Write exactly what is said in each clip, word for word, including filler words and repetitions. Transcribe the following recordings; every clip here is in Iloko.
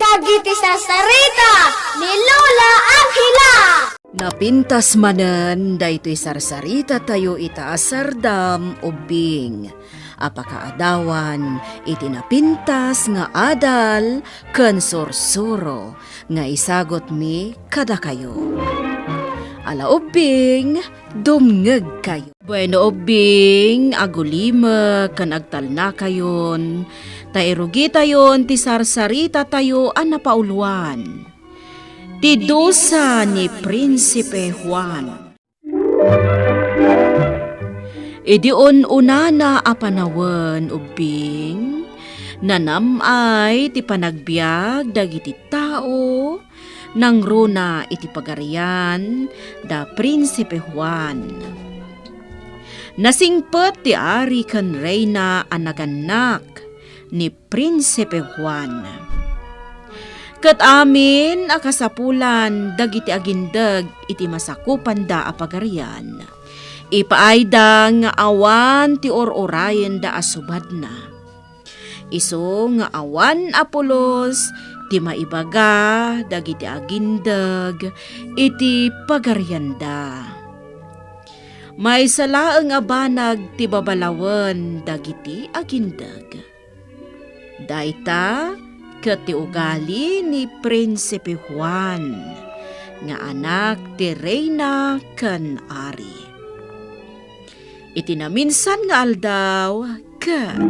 Dagiti sarsarita ni Lola Angela. Napintas manen daytoy sarsarita tayo ita a sardam ubbing a pakaadawan iti napintas nga adal ken sursuro nga isagutmi kadakayo. Ala ubbing, dumngegkayo. Bueno, ubbing, agulimek ken agtalnakayon, ta irugitayon ti sarsaritayo a napauluan, ti dusa ni Prinsipe Juan. Idi un-unana a panawen, ubbing, nanam-ay ti panagbiag dagiti tao nangruna iti pagarian da Prinsipe Juan. Nasingpet ti ari ken reyna a nagannak ni Prinsipe Juan. Ket amin a kasapulan dagiti agindeg iti masakupanda a pagarian, ipaayda nga awan ti ur-urayenda a subadna. Isu nga awan a pulos ti maibaga dagiti agindeg iti pagarianda. Maysa laeng a banag ti babalawen dagiti agindeg. Dayta ket ti ugali ni Prinsipe Juan nga anak ti reyna ken ari. Iti naminsan nga aldaw, ket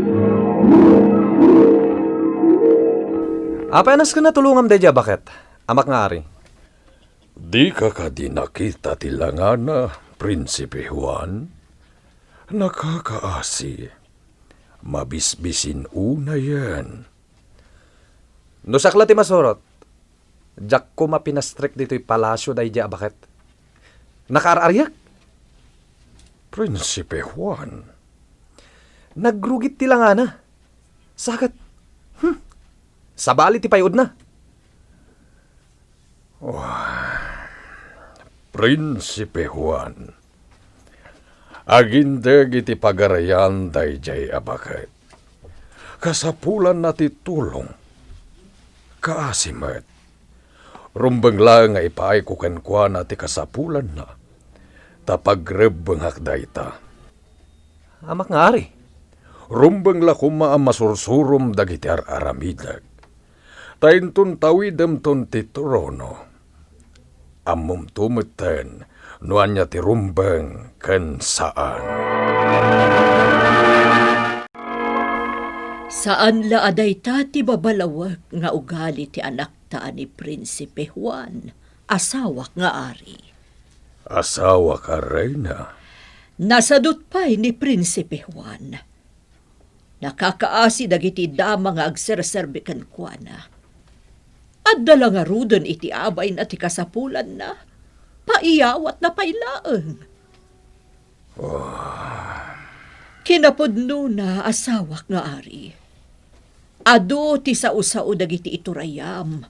Apay a nasken a tulongam daydiay a baket, amak nga ari? Dika kadi nakita ti langana, Prinsipe Juan? Nakakaasi. Mabisbisin-unayen. No siak la ti masurot, diak koma pinastrek ditoy palasio daydiay a baket. Nakaar-ariak. Prinsipe Juan. Nagrugit ti langana. Sa ket, hmm, sabali ti pay-odna. Wah, Prinsipe Juan, agindeg iti pagarian daydiay a baket. Kasapulanna ti tulong. Kaasi met. Rumbeng laeng nga ipaayko kenkuana ti kasapulanna, ta pagrebbengak dayta. Amak nga ari, rumbeng la koma a masursurom dagiti ar-aramidek, ta inton tawidemton ti trono, ammomto metten no ania ti rumbeng ken saan. Saan la a dayta ti babalawek nga ugali ti anakta a ni Prinsipe Juan, asawak nga ari. Asawak a reyna. Nasadut pay ni Prinsipe Juan. Nakakaasi dagiti dama nga agserserbi kenkuana. Adda la ngaruden iti abayna ti kasapulanna, paiyawatna pay laeng. Oh. Kinapudnona, asawak nga ari, adu ti sao-sao dagiti iturayam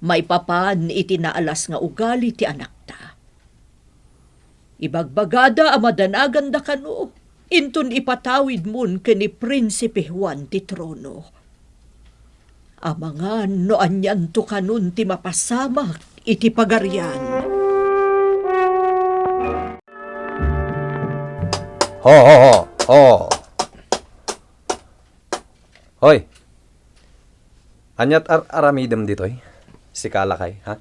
maipapan iti naalas nga ugali ti anakta. Ibagbagada a madanaganda kano, inton ipatawidmon ken ni Prinsipe Juan ti trono. Amangan no anianto kanon ti mapasamak iti pagarian. Ho, ho, ho, ho. Hoy! Aniat ar-aramidem ditoy? Sika a lakay, ha?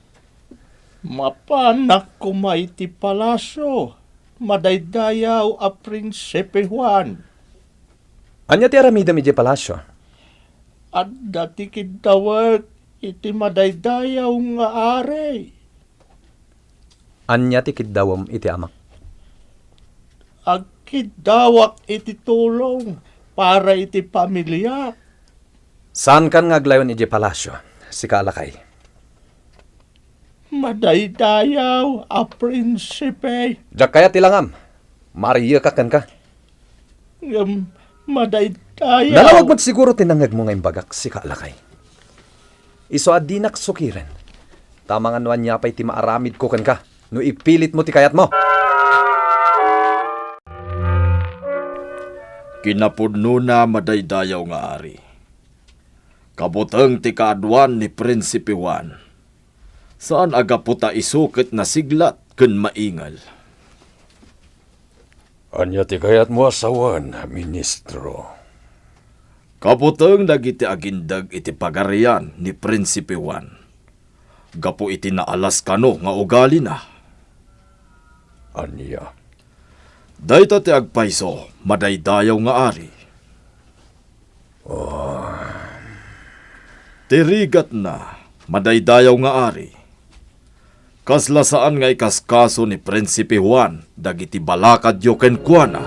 Mapanak koma iti palasio, madaydayaw a Prinsipe Juan. Ania ti aramidem idiay palasio? Adda ti kiddawek iti madaydayaw nga ari. Ania ti kiddawem iti amak? Agkiddawak iti tulong para iti pamiliak. Saankan nga aglayon idiay palasio, sika a lakay. Madaydayaw a prinsipe. Diak kayat ti langam. Maariyekak kenka. Ngem madaydayaw. Nalawag met siguro ti nangngegmo nga imbagak, sika a lakay. Isu a dinak sukiren. Ta amangan no ania pay ti maaramidko kenka no ipilitmo ti kayatmo. Kinapudnona, madaydayaw nga ari. Kabuteng ti kaaduan ni Prinsipe Juan. Saan a gapu ta isu ket nasiglat ken maingel. Ania ti kayatmo a sawen, ministro? Kabuteng dagiti agindeg iti pagarian ni Prinsipe Juan, gapu iti naalas kano nga ugalina. Ania? Dayta ti agpayso, madaydayaw nga ari. Oh. Ti rigatna, madaydayaw nga ari. Kasla saan nga ikaskaso ni Prinsipe Juan dagiti balakadyo kenkuana.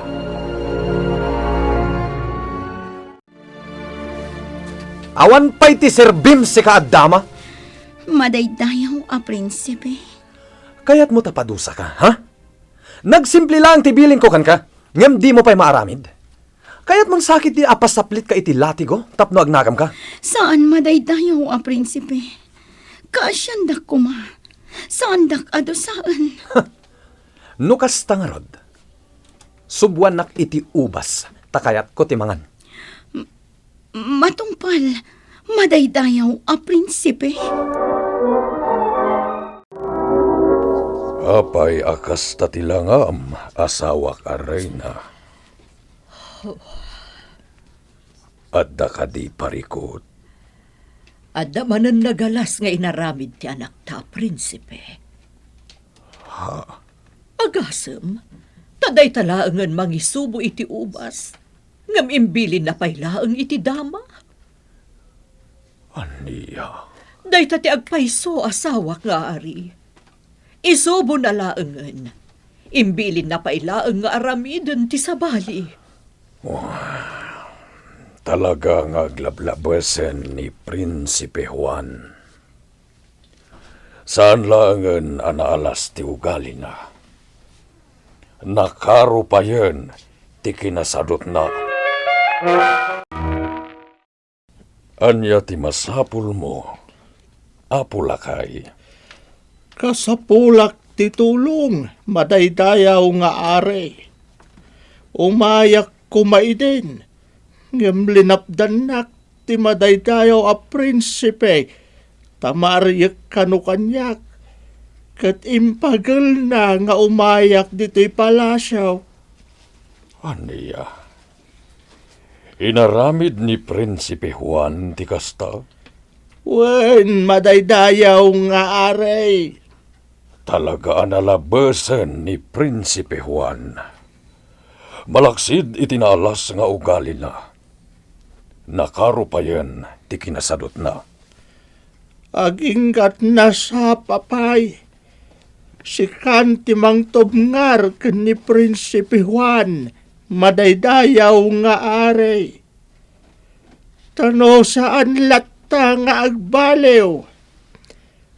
Awan pay ti serbim, sika a dama? Madaydayaw a prinsipe. Kayatmo ta padusaka, ha? Nagsimple laeng ti bilinko kenka, ngem dimo pay maaramid. Kayatmon sakit ti apasaplitka iti latigo tapno agnagamka? Saan, madaydayaw a prinsipe. Kaasiandak koma. Saandak a dusaen. No kasta ngarud, subuannak iti ubas, ta kayatko ti mangan. Matungpal, madaydayaw a prinsipe. Apay a kasta ti langam, asawak a reyna? Adda kadi parikut? Adda manen nagalas nga inaramid ti anakta, prinsipe. Ha? Agasem, ta dayta laengen mangisubo iti ubas, ngem imbilinna pay laeng iti dama. Ania? Dayta ti agpayso, asawak nga ari. Isubona laengen. Imbilinna pay laeng nga aramiden ti sabali. Wah, talaga nga aglablabesen ni Prinsipe Juan. Saan laengen a naalas ti ugalina. Nakarupayen ti kinasadutna. Ania ti masapulmo, Apo Lakay? Kasapulak ti tulong, madaydayaw nga ari. Umayak koma idin, ngem linapdannak ti madaydayaw a prinsipe, ta maariek kano kaniak, ket impagelna nga umayak ditoy palasio. Ania? Inaramid ni Prinsipe Juan ti kasta? Wen, madaydayaw nga ari. Talaga a nalabesen ni Prinsipe Juan. Malaksid iti naalas nga ugalina, nakarupayen ti kinasadutna. Aginggat nasapa pay. Sikan ti mangtubngar ken ni Prinsipe Juan, madaydayaw nga ari. Ta no saan latta nga agbaliw,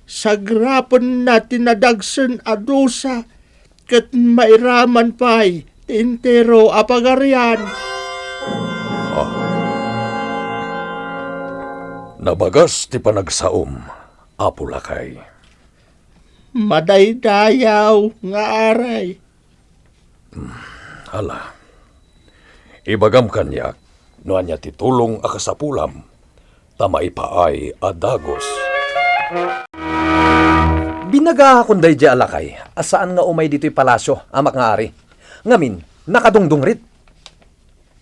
sagrapenna ti nadagsen a dusa ket mairaman pay ti entero a pagarian. Ah. Nabagas ti panagsaom, Apo Lakay. Madaydayaw nga ari. Hmm, ala. Ibagam kaniak no ania ti tulong a kasapulam ta maipaay a dagus. Binagakon daydiay a lakay a saan nga umay ditoy palasio, amak nga ari. Ngamin, nakadungdungrit.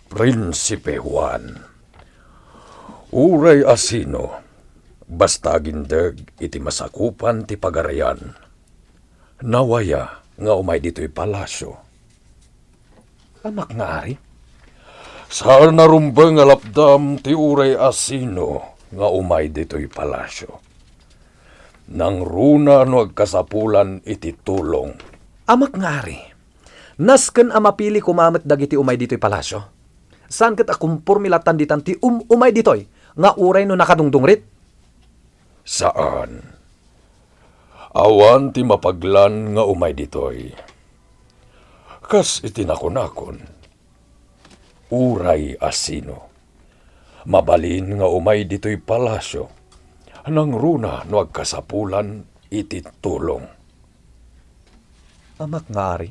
Prinsipe Juan, uray a sino, basta agindeg iti masakupan ti pagarian, nawaya nga umay ditoy palasio. Amak nga ari? Saan a rumbeng a lapdam ti uray a sino nga umay ditoy palasio. Nangruna no agkasapulan iti tulong. Amak nga ari, nasken a mapili koma met dagiti umay ditoy palasio. Saan ket a komporme lattan ditan ti um-, umay ditoy nga uray no nakadungdungrit? Saan. Awan ti mapaglan nga umay ditoy. Kas iti nakunakon, uray a sino, mabalin nga umay ditoy palasio, nangruna no agkasapulan iti tulong. Amak nga ari?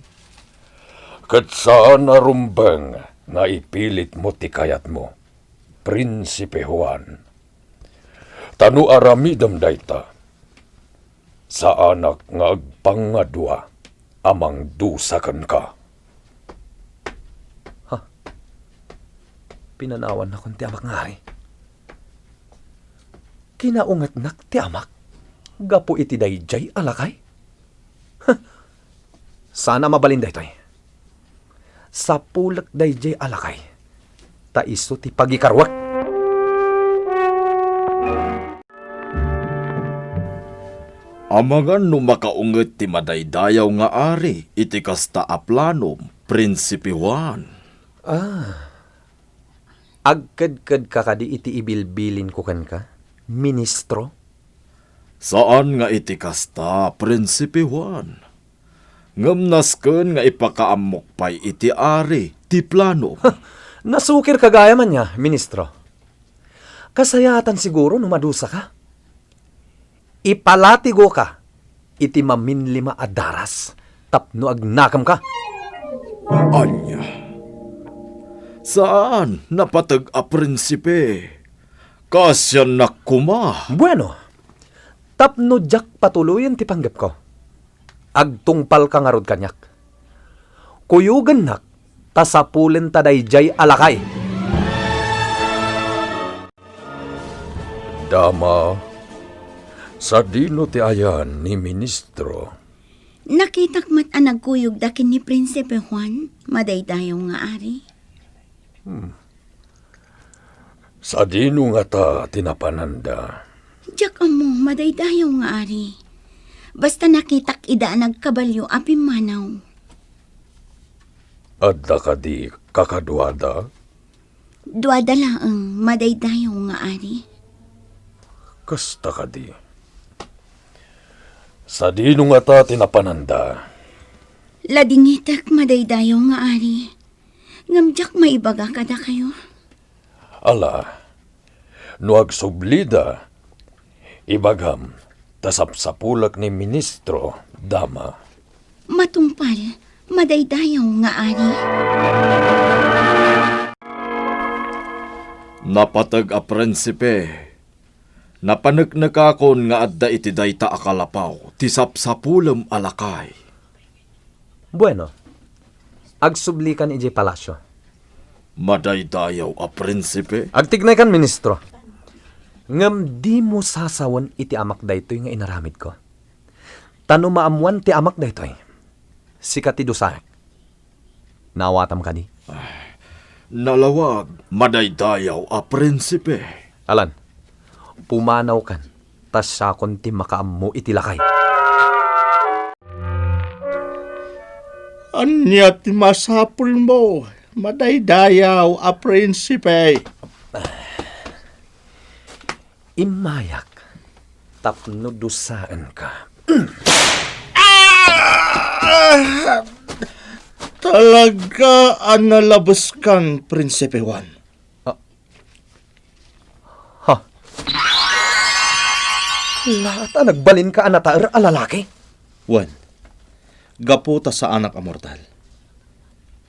Ket saan a rumbeng nga ipilitmo ti kayatmo, Prinsipe Juan. Ta no aramidem dayta, saanak nga agpangngadua a mangdusa kenka. Ha? Pinanawannakon ti amak nga ari. Kinaungetnak ti amak gapu iti daydiay a lakay? Huh! Saan a mabalin daytoy. Sapulek daydiay a lakay, ta isu ti pagikaruek. Amangan no makaunget ti madaydayaw nga ari iti kasta a planom, Prinsipe Juan. Ah. Agkedkedka kadi iti ibilbilinko kenka, ministro? Saan nga iti kasta, Prinsipe Juan. Ngem nasken nga ipakaammok pay iti ari ti plano. Nasukirka gayam ania, ministro. Kasayaatan siguro no madusaka. Ipalatigoka iti maminlima a daras tapno agnakemka. Ania? Saan, napateg a prinsipe. Kaasiannak koma. Bueno, tapno diak patuloyen ti panggepko, agtungpalka ngarud kaniak. Kuyogennak ta sapulenta daydiay a lakay. Dama, sadino ti ayan ni ministro? Nakitak met a nagkuyogda ken ni Prinsipe Juan, madaydayaw nga ari. Hmm. Sadino ngata ti napananda? Diak ammo, madaydayaw nga ari. Basta nakitak ida a nagkabalio a pimmanaw. Adda kadi kakaduada? Duada laeng, madaydayaw nga ari. Kasta kadi. Sadino ngata ti napananda? Ladingitek, madaydayaw nga ari. Ngem diak maibaga kadakayo. Ala, no agsublida, ibagam, ta sapsapulek ni ministro, dama. Matungpal, madaydayaw nga ari. Napateg a prinsipe, napaneknekakon nga adda iti dayta a kalapaw ti sapsapulem a lakay. Bueno, agsublikan idiay palasio. Madaydayaw a prinsipe? Agtignaykan, ministro. Ngem dimo sasawen iti amak daytoy nga inaramidko. Ta no maammuan ti amak daytoy, sika ti dusaek. Naawatam kadi? Ay, nalawag, madaydayaw a prinsipe. Alan, pumanawkan, ta siakon ti makaammo iti lakay. Ania ti masapulmo, madaydayaw a prinsipe? Immayak tapno dusaenka. Ah! Talaga a nalabeskan, Prinsipe Juan. Ah. Ha? Laat a nagbalinka a nataer a lalaki? Wen, gapu ta saanak a mortal,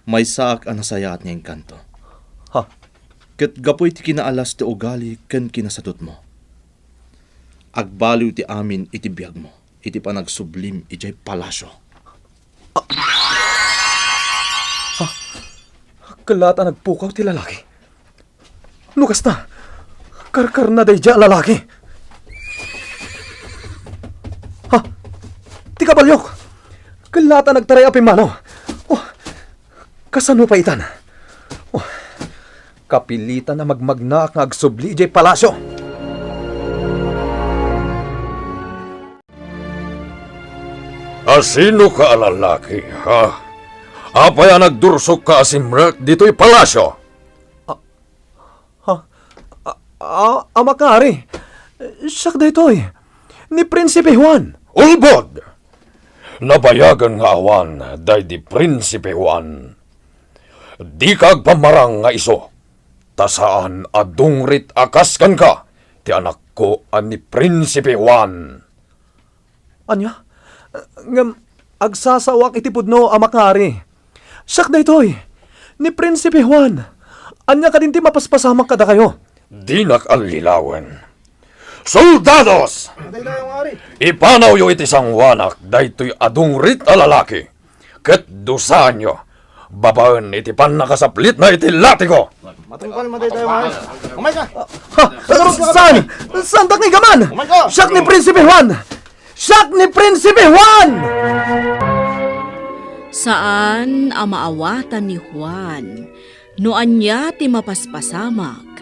maysaak a nasayaat nga engkanto. Ha? Ket gapu iti kinaalas ti ugali ken kinasadutmo, agbaliw ti amin iti biagmo iti panagsublim idiay palasio. Ah! Ha? Ket laat a nagpukaw ti lalaki. No kasta, karkarna daydiay a lalaki. Ha? Ti kabaliok! Ket laat a nagtaray a pimmanaw. Oh, kasano pay itan? Oh, kapilitan a magmagnaak nga agsubli idiay palasio. Asinoka a lalaki, ha? Apay a nagdursokka a simrek ditoy palasio? Ah, ha? Ah, ah, Amak nga Ari, siak daytoy, ni Prinsipe Juan. Ulbod! Nabayagen nga awan daydi Prinsipe Juan. Dika agpammarang nga isu, ta saan a dungrit a kas kenka ti anakko a ni Prinsipe Juan. Ania? Ngem agsasaoak iti pudno, Amak nga Ari. Siak daytoy, ni Prinsipe Juan. Ania kadin ti mapaspasamak kadakayo? Dinak allilawen. Soldados! Daydayaw nga, Ari. Ipanawyo iti sangoanak daytoy a dungrit a lalaki, ket dusaanyo babaen iti pannakasaplitna iti latigo. Matungpal, madaydayaw nga, Ari. Umay ka! Ha? Saan? Saandak ni gaman? Umay ka! Siak ni Prinsipe Juan! Siak ni Prinsipe Juan! Saan a maawatan ni Juan no ania ti mapaspasamak,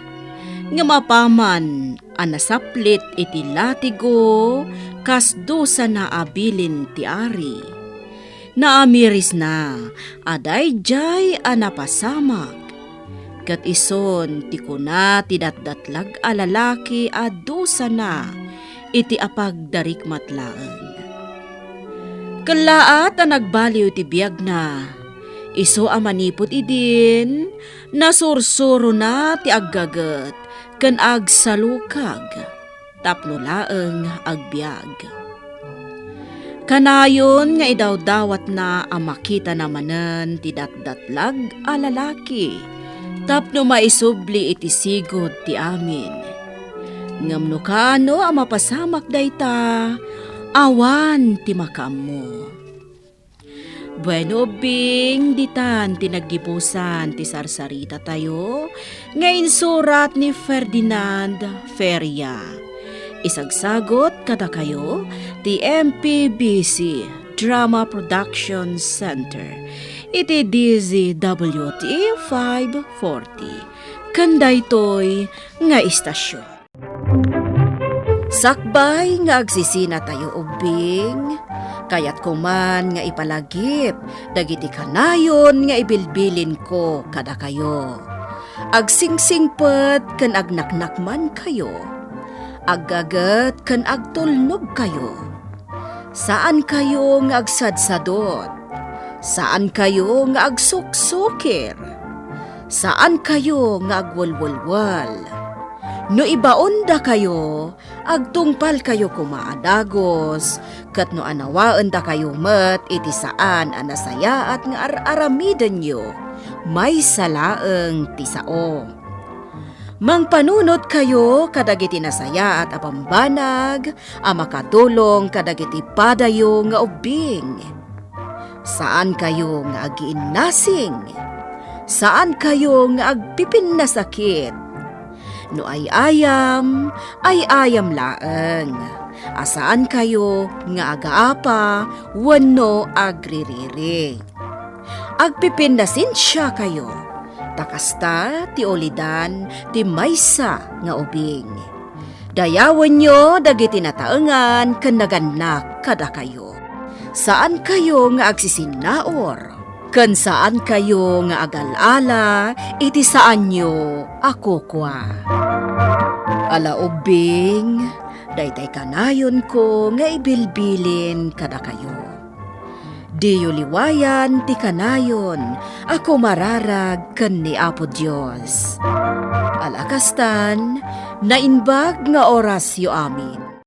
ngem apaman a nasaplit iti latigo kas dusana a bilin ti ari. Naamirisna a daydiay a napasamak, ket isun ti kuna ti datdatlag a lalaki a dusana iti apagdarikmat laeng. Kellaat a nagbaliw ti biagna, isu a manipud idin, nasursurona ti aggaget ken agsalukag tapno laeng agbiag. Kanayon nga idawdawatna a makitana manen ti datdatlag a lalaki tapno maisubli iti sigud ti amin. Ngem no kaano a mapasamak dayta, awan ti makaammo. Bueno, ubbing, ditan ti naggibusan ti sarsaritatayo nga insurat ni Ferdinand Feria. Isagsagot kadakayo ti M P B C Drama Production Center iti D Z W T five forty ken daytoy nga istasyon. Sakbay nga agsisinatayo ubbing, kayatko man nga ipalagip dagiti kanayon nga ibilbilinko kadakayo. Agsingsingpet ken agnaknakmankayo. Aggaget ken agtulnogkayo. Saankayo nga agsadsadot. Saankayo nga agsuksukir. Saankayo nga agwelwelwel. No ibaondakayo, agtungpalkayo koma a dagus, ket no anawaendakayo met iti saan a nasayaat nga ar-aramidenyo, maysa laeng ti sao. Mangpanunotkayo kadagiti nasayaat a bambanag a makatulong kadagiti padayo nga ubbing. Saankayo nga agiinnasing. Saankayo nga agpipinnasakit. No ay-ayam, ay-ayam laeng. A saankayo nga agaapa wenno agririri. Agpipinnasensiakayo, ta kasta ti ulidan ti maysa nga ubing. Dayawenyo dagiti nataengan ken nagannak kadakayo. Saankayo nga agsisinnaur, ken saankayo nga agal-ala iti saanyo a kukua. Ala ubbing, daytay kanayonko nga ibilbilin kadakayo. Diyo liwayan ti kanayon a kumararag ken ni Apo Dios. Ala kastan, naimbag nga orasyo amin.